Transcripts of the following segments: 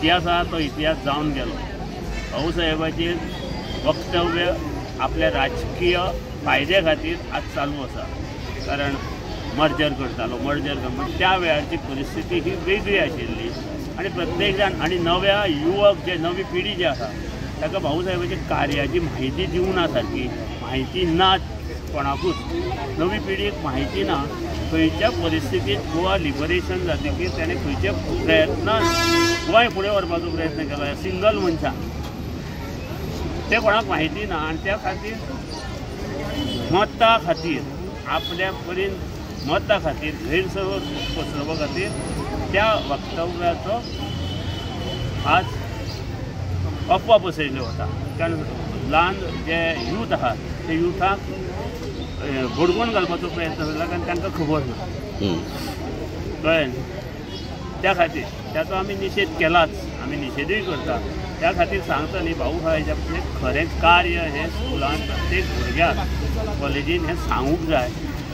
इतिहास आहा तो इतिहास जावन गेलो. भाऊसाहेबाचेर वक्तव्य आपल्या राजकीय फायद्या खातीर आज चालू आसा, कारण मर्जर करतालो, मर्जर कर त्या वेळाची परिस्थिती ही वेगळी आशिल्ली आनी प्रत्येक जाण आनी नव्या युवक जे नवी पिढी जी आसा ताका भाऊसाहेबाच्या कार्याची म्हायती दिवंक ना, सारकी म्हायती ना कोणाकूच, नवी पिढीक म्हायती ना खंयच्या परिस्थितीत गोवा लिबरेशन जातकीर ताणें खंयचे प्रयत्न गोंय फुडें व्हरपाचो प्रयत्न केलो सिंगल मनशान, तें कोणाक म्हायती ना. आनी त्या खातीर मतां खातीर आपल्या परीन मतां खातीर गैरसमज पसरोवपा खातीर त्या वक्तव्याचो आज अफवा पसरयल्ल्यो वता, कारण ल्हान जे यूथ आहा ते युथाक बडगोवन घालपाचो प्रयत्न जाला, कारण तांकां खबर ना, कळ्ळें. त्या खातीर ताचो आमी निशेध केलाच, आमी निशेधूय करता. त्या खातीर सांगता न्ही, भाऊसाहेबाचें खरें कार्य हें स्कुलान प्रत्येक भुरग्याक कॉलेजीन हें सांगूंक जाय,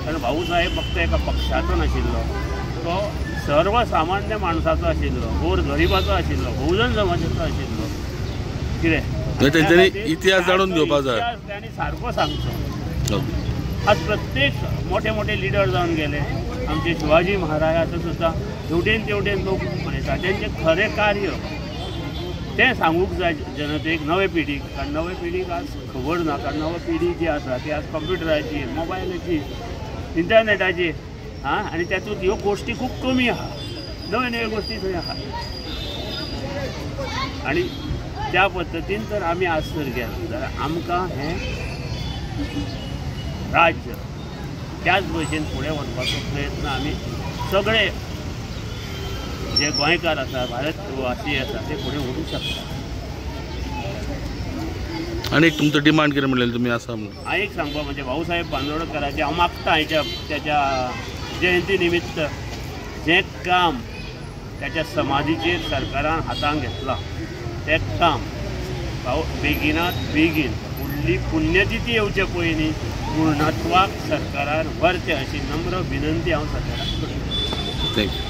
कारण भाऊसाहेब फक्त एका पक्षाचो नाशिल्लो, तो सर्वसामान्य माणसाचो आशिल्लो, गोर गरिबाचो आशिल्लो, बहुजन समाजाचो आशिल्लो. कितें तेंच्यांनी इतिहास जाणून घेवपाक जाय, तांणी सारको सांगचो. आज प्रत्येक मोठे मोठे लिडर जावन गेले, आमचे शिवाजी महाराजाचो सुद्दां हेवटेन तेवटेन लोक मनयता, तेंचें खरें कार्य तें सांगूंक जाय जनतेक, नवे पिढीक. कारण नवे पिढीक आज खबर ना, कारण नवे पिढी जी आसा ती आज कंप्युटराची, मोबायलाची, इंटरनेटाची आं, आनी तातूंत ह्यो गोश्टी खूब कमी आहा, नव्यो नव्यो गोश्टी थंय आहा. आनी त्या पद्दतीन जर आमी आज जर गेले जाल्यार आमकां हें राज्य त्याच भशेन फुडें व्हरपाचो प्रयत्न आमी सगळे जे गोंयकार आसा, भारतवासी आसा, ते फुडें व्हरूंक शकता. आनी एक तुमचो डिमांड कितें म्हणलें तुमी आसा म्हणून? हांव एक सांगपा म्हणजे भाऊसाहेब बांदोडकराचें हांव मागता हेच्या त्याच्या जयंती निमित्त जें काम त्याच्या समाधीचेर सरकारान हातान घेतलां तें काम भाऊ बेगिनात बेगीन फुडली पुण्यतिथी येवचे पयलीं पूर्णत्वाक सरकारान व्हरचें अशी नम्र विनंती हांव सरकाराक करतां. Thank you.